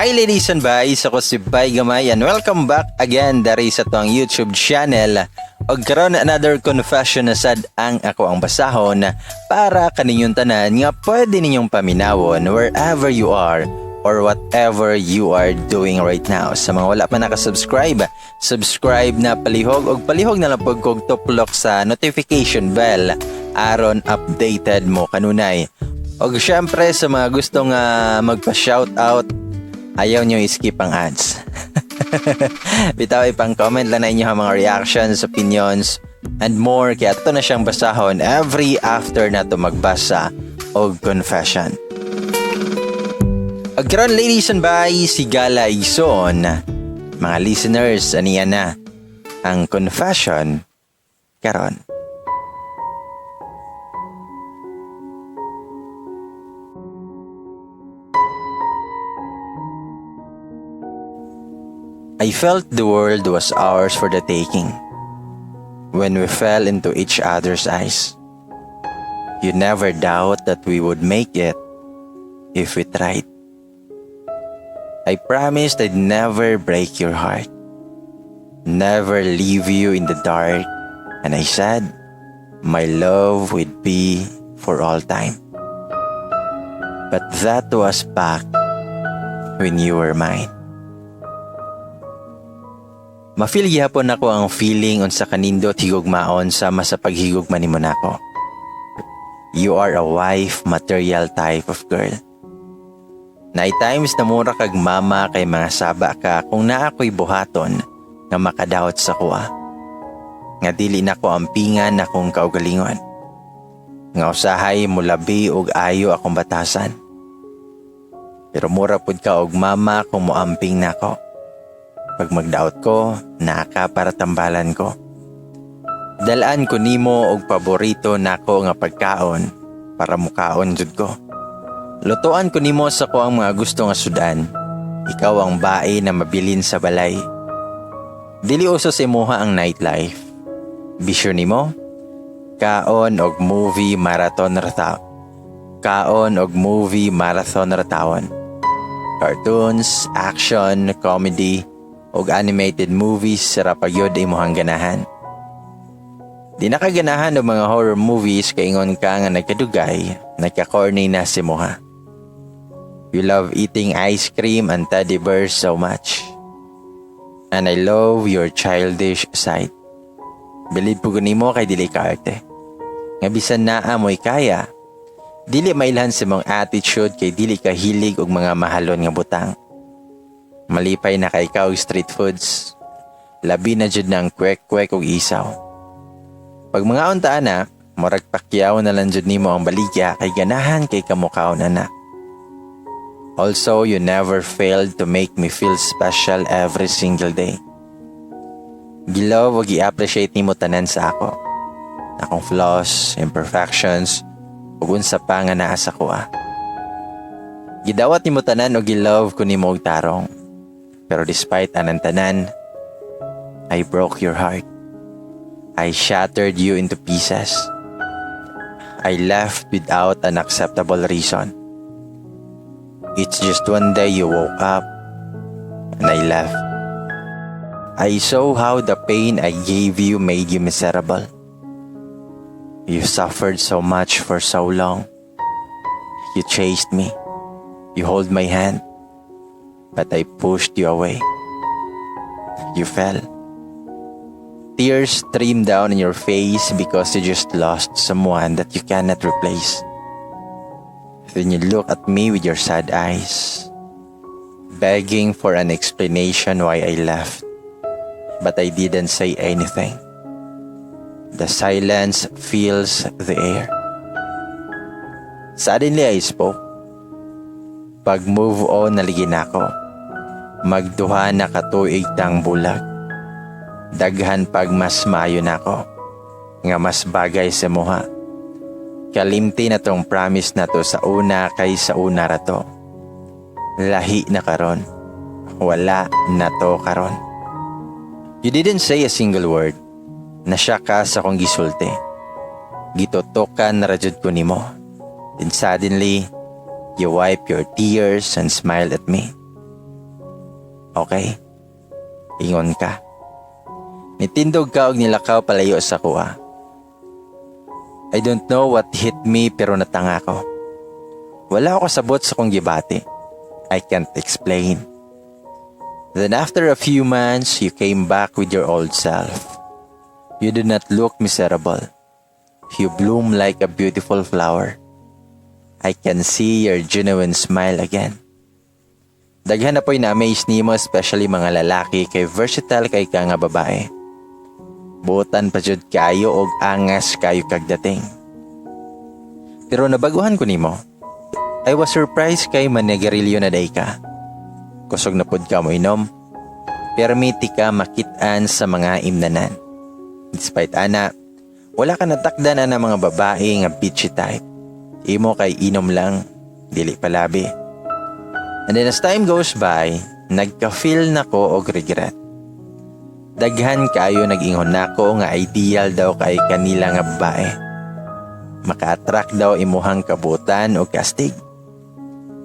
Hi, ladies and guys, ako si Bay Gamay and welcome back again dari sa atong YouTube channel. Og karon, another confession na sad ang ako ang basahon para kaninyong tanan nga pwede ninyong paminawon wherever you are or whatever you are doing right now. Sa mga wala pa nakasubscribe, subscribe na palihog og palihog na lang pud kog tuplok sa notification bell aron updated mo kanunay. Og syempre, sa mga gusto nga magpa-shoutout, ayaw nyo i-skip ang ads. Bitaw, ipang comment lang na inyo ang mga reactions, opinions, and more. Kaya ito na siyang basahon every after na to magbasa og confession. Ug karon, ladies and guys, higala, igsoon, mga listeners, aniya na ang confession karon. I felt the world was ours for the taking when we fell into each other's eyes. You never doubt that we would make it if we tried. I promised I'd never break your heart, never leave you in the dark, and I said my love would be for all time. But that was back when you were mine. Ma-feel gihapon nako ang feeling unsa kanindot higugmaon sama sa paghigugma nimo nako. You are a wife material type of girl. Naay times na mura kag mama kay mga saba ka kung naa ko'y buhaton nga makadawat sa akoa. Nga dili nako ampingan akong kaugalingon. Nga usahay mulabi og ayo akong batasan. Pero mura pud ka og mama kung moamping nako. Pag magdaot ko, naa ka para tambalan ko. Dalaan ko nimo og paborito nako nga pagkaon para mukaon jud ko. Lutuan ko nimo sa akoang mga gusto nga sudan. Ikaw ang bae na mabilin sa balay. Dili uso sa imuha ang nightlife. Bisyo nimo? Kaon og movie marathon ra ta. Kaon og movie marathon ra tawon. Cartoons, action, comedy, og animated movies ra pa gyud imuhang ganahan. Di na ka ganahan og mga horror movies kay ingon ka nga nagkadugay, nagka-corny na si imuha. You love eating ice cream and teddy bears so much. And I love your childish side. Bilib pud ko nimo kay dili ka arte. Nga bisan naa mo'y kaya, dili mailhan sa imong attitude kay dili ka hilig og mga mahalon nga butang. Malipay na kay ka og street foods. Labi na jud ng kwek-kwek og isaw. Pag mga unta na, murag pakyaw na lang jud nimo ang baligya kay ganahan kay ka mukaon ana. Also, you never failed to make me feel special every single day. Gi-love ug gi-appreciate nimo tanan sa ako. Akong flaws, imperfections, ug unsa pa nga naa sa akoa. Gidawat nimo tanan ug gi-love ko nimo og tarong. Pero despite anang tanan, I broke your heart. I shattered you into pieces. I left without an acceptable reason. It's just one day you woke up and I left. I saw how the pain I gave you made you miserable. You suffered so much for so long. You chased me. You hold my hand. But I pushed you away. You fell. Tears streamed down in your face because you just lost someone that you cannot replace. Then you look at me with your sad eyes, begging for an explanation why I left. But I didn't say anything. The silence fills the air. Suddenly I spoke. Pag move on na lagi nako. Magduha na katuig tang bulag. Daghan pag mas maayo nako. Nga mas bagay sa imuha. Kalimti na tong promise na to sa una kay sa una ra to. Lahi na karon. Wala na to karon. You didn't say a single word. Na-shock ka sa akong gisulti. Gitutukan na ra jud ko nimo. Then suddenly, you wipe your tears and smiled at me. "Okay," ingon ka. Nitindog ka og nilakaw palayo sa akoa. I don't know what hit me pero natanga ko. Wala ako kasabot sa akong gibati. I can't explain. Then after a few months, you came back with your old self. You did not look miserable. You bloom like a beautiful flower. I can see your genuine smile again. Daghan na po'y na-amaze nimo, especially mga lalaki, kay versatile kay ka nga babae. Buotan pa jud kayo og angas kayo kagdating. Pero nabaguhan ko nimo. I was surprised kay manigarilyo na diay ka. Kusog na pud ka mo inom. Permiti ka makit-an sa mga imnanan. Despite ana, wala ka natakdan ana mga babae nga bitchy type. Imo kay inom lang, dili palabi. And then as time goes by, nagka-feel na ko og regret. Daghan kayo nag-ingon nako nga ideal daw kay kanila nga babae. Maka-attract daw imuhang kabuotan o kastig.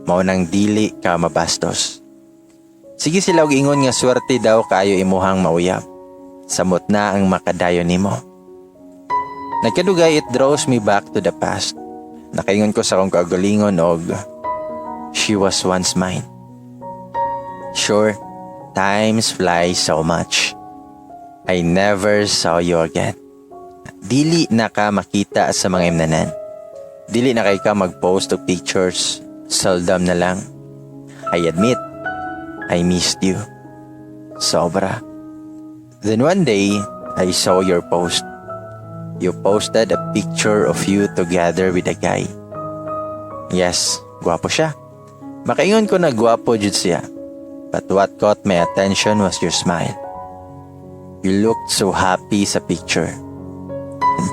Mao nang dili ka mabastos. Sige sila og ingon nga swerte daw kayo imuhang mauyab. Samot na ang makadayon nimo. Nagkadugay, it draws me back to the past. Nakaingon ko sa akong kaugalingon og she was once mine. Sure, times fly so much. I never saw you again. Dili na ka makita sa mga imnanan. Dili na kay ka mag-post og pictures. Seldom na lang. I admit, I missed you. Sobra. Then one day, I saw your post. You posted a picture of you together with a guy. Yes, gwapo siya. Makaingon ko na gwapo jud siya. But what caught my attention was your smile. You looked so happy sa picture.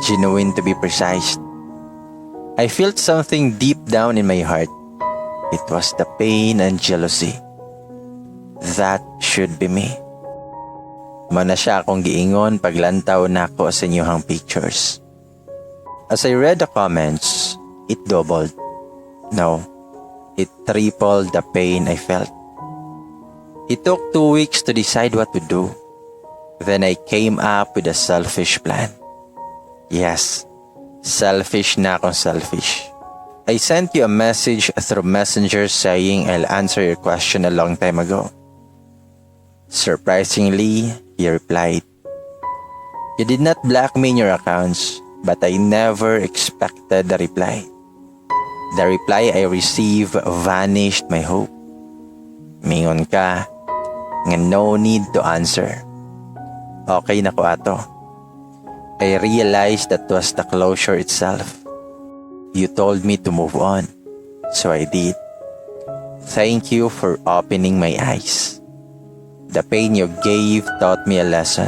Genuine, to be precise. I felt something deep down in my heart. It was the pain and jealousy. That should be me. Mao na siya akong giingon paglantaw nako sa inyong pictures. As I read the comments, it doubled. No, it tripled the pain I felt. It took 2 weeks to decide what to do. Then I came up with a selfish plan. Yes, selfish na akong selfish. I sent you a message through Messenger saying I'll answer your question a long time ago. Surprisingly, he replied. You did not block me in your accounts, but I never expected the reply. The reply I received vanished my hope. Mingon ka nga no need to answer. Okay na ko ato. I realized that was the closure itself. You told me to move on, so I did. Thank you for opening my eyes. The pain you gave taught me a lesson.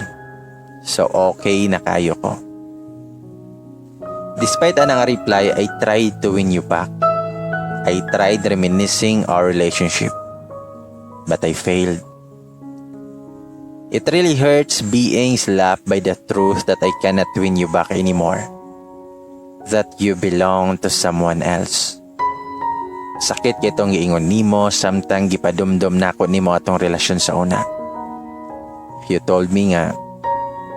So okay na kayo ko. Despite anang reply, I tried to win you back. I tried reminiscing our relationship. But I failed. It really hurts being slapped by the truth that I cannot win you back anymore. That you belong to someone else. Sakit kay tong giingon nimo samtang gipadumdum nako nimo atong relasyon sa una. You told me nga,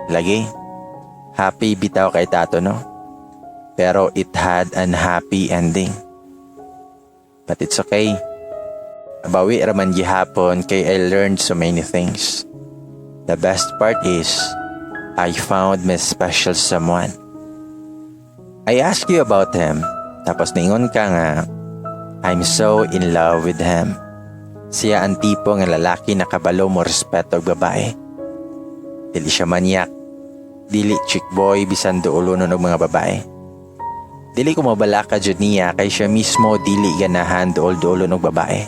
"Lagi, happy bitaw kay ta ato, no?" Pero it had an happy ending. But it's okay. Bawi raman gihapon kay I learned so many things. The best part is, I found my special someone. I asked you about him, tapos ningon ka nga, "I'm so in love with him. Siya ang tipo nga lalaki na kabalo mo respeto og babae. Dili siya manyak. Dili chick boy bisan duolonon og mga babae. Dili ko mabalaka jud niya kay siya mismo dili ganahan duol-duolon og babae.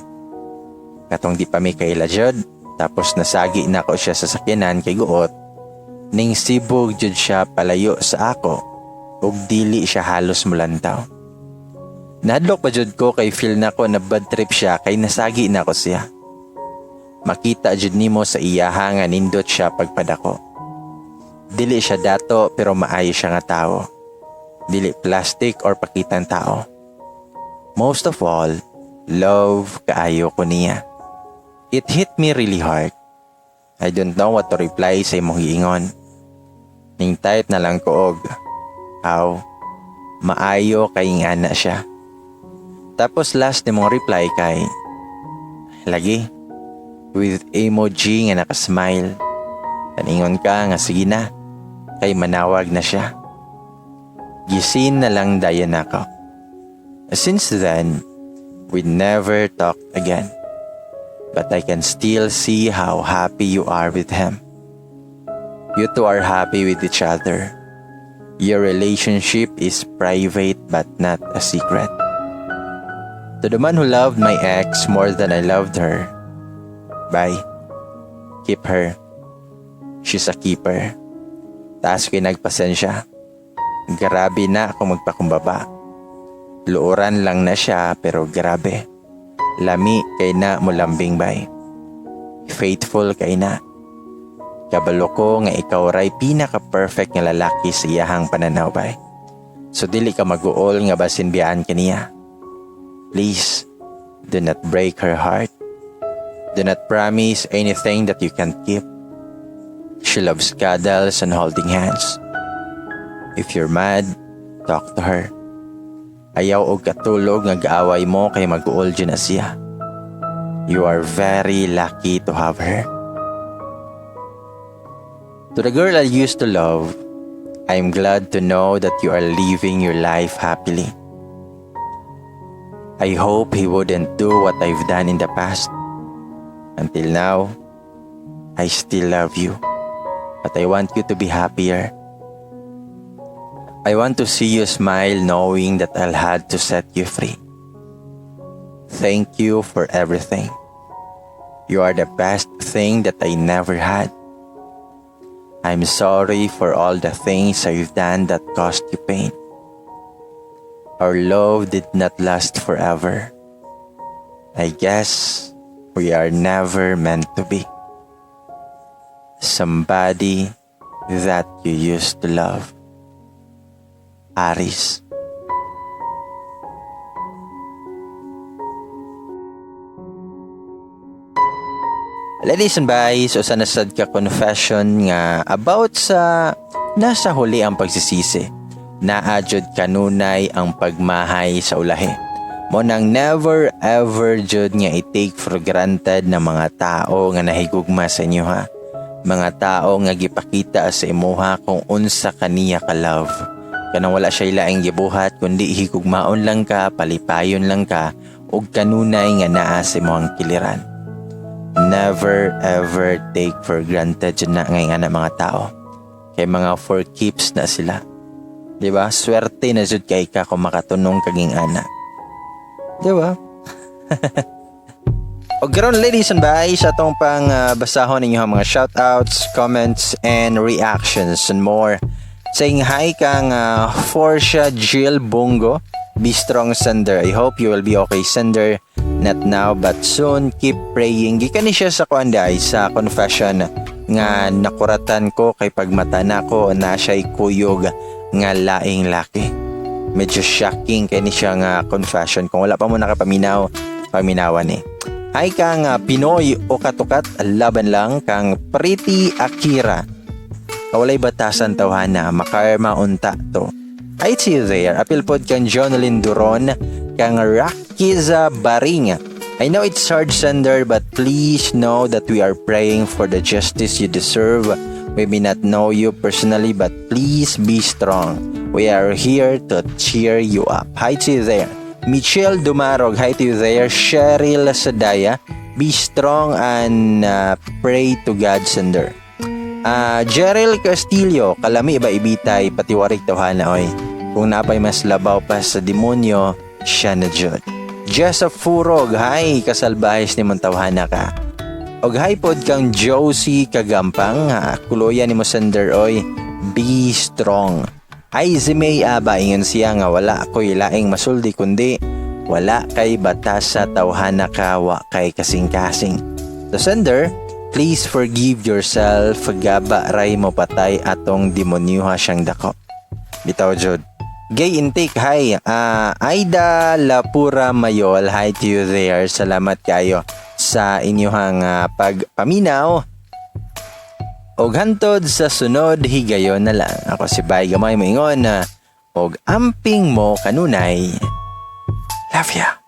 Katong di pa mi kaila jud, tapos nasagi nako siya sa sakyanan kay guot, ning sibog jud siya palayo sa ako ug dili siya halos mulantaw. Nahadlok pa jud ko kay feel nako na bad trip siya kay nasagi nako siya. Makita jud nimo sa iyaha nga nindot siya pagpadako. Dili siya dato pero maayo siya nga tao. Dili plastic or pakitang tao. Most of all, love kaayo ko niya. It hit me really hard. I don't know what to reply sa imong giingon. Ning type na lang ko og, "How, maayo kay ana siya." Tapos last nimong reply kay, "Lagi," with emoji nga nakasmile. Taningon ka nga sige na, kay manawag na siya. Gi-seen na lang dayon nako. Since then, we never talked again. But I can still see how happy you are with him. You two are happy with each other. Your relationship is private but not a secret. To the man who loved my ex more than I loved her, bye. Keep her. She's a keeper. Taas ko'y nagpasensya. Grabe na ako magpakumbaba. Luoran lang na siya pero grabe. Lami kay na mulambing, bay. Faithful kay na. Kabalo ko nga ikaw ray pinaka-perfect nga lalaki sa iyahang pananaw, bay. So dili ka maguol nga basin biyaan kaniya. Please, do not break her heart. Do not promise anything that you can't keep. She loves cuddles and holding hands. If you're mad, talk to her. Ayaw og katulog nga gaaway mo kay mag-uol na siya. You are very lucky to have her. To the girl I used to love, I'm glad to know that you are living your life happily. I hope he wouldn't do what I've done in the past. Until now, I still love you, but I want you to be happier. I want to see you smile knowing that I'll had to set you free. Thank you for everything. You are the best thing that I never had. I'm sorry for all the things I've done that caused you pain. Our love did not last forever. I guess we are never meant to be. Somebody that you used to love. Aris. Ladies and guys, usa na sad ka confession nga about sa nasa huli ang pagsisisi. Naa jud kanunay ang pagmahay sa ulahi. Mo nang never ever jud nga i-take for granted ng mga tao nga nahigugma sa inyo ha. Mga tao nga gipakita sa imuha kung unsa kaniya ka love. Kanang wala siya laing gibuhat kundi higugmaon lang ka, palipayon lang ka, ug kanunay nga naa sa imong kiliran. Never ever take for granted jud na ngay nga na mga tao. Kay mga for keeps na sila. Di ba? Swerte na jud kay ka kung makatunong kaging ana. Di ba? O karon, ladies and guys, atong pang basahon ninyo ang mga shoutouts, comments, and reactions and more. Saying hi kang Forcia Jill Bungo. Be strong, sender. I hope you will be okay, sender. Not now but soon. Keep praying. Gikan ni siya sa kuan ay sa confession nga nakuratan ko kay pagmata nako na siya'y kuyog nga laing laki. Medyo shocking kay ni siya nga confession. Kung wala pa mo nakapaminaw, paminawan eh. Hi kang Pinoy o katukat, laban lang kang Pretty Akira. Kawalay batasan, tawhana, makarma unta to. I see you there. Apil pod kang Jonalyn Duron, kang Rakiza Baring. I know it's hard, sender, but please know that we are praying for the justice you deserve. We may not know you personally, but please be strong. We are here to cheer you up. Hi to you there. Michelle Dumarog, hi to you there. Cheryl Sadaya, be strong and pray to God, sender. Gerald Castillo, kalami ba ibitay, patiwarik tawhana oy. Kung napay mas labaw pa sa demonyo, siya na jud. Joseph Furog, hi, kasalbahis ni tawhana ka. Og hi pod kang Josie Kagampang, ha, kuluyan ni mo, sender oy, be strong. Ay si May Aba, ingon siya nga wala ako'y laing masuldi kundi wala kay batas sa tawhana ka, wa kay kasing-kasing. The sender, please forgive yourself, gaba ray mo patay atong demonyuha siyang dako. Bitaw jud. Gay Intake, hi. Aida Lapura Mayol, hi to you there. Salamat kayo sa inyong pagpaminaw. Og hantod sa sunod higayon na lang. Ako si Bay Gamay moingon og amping mo kanunay. Love ya.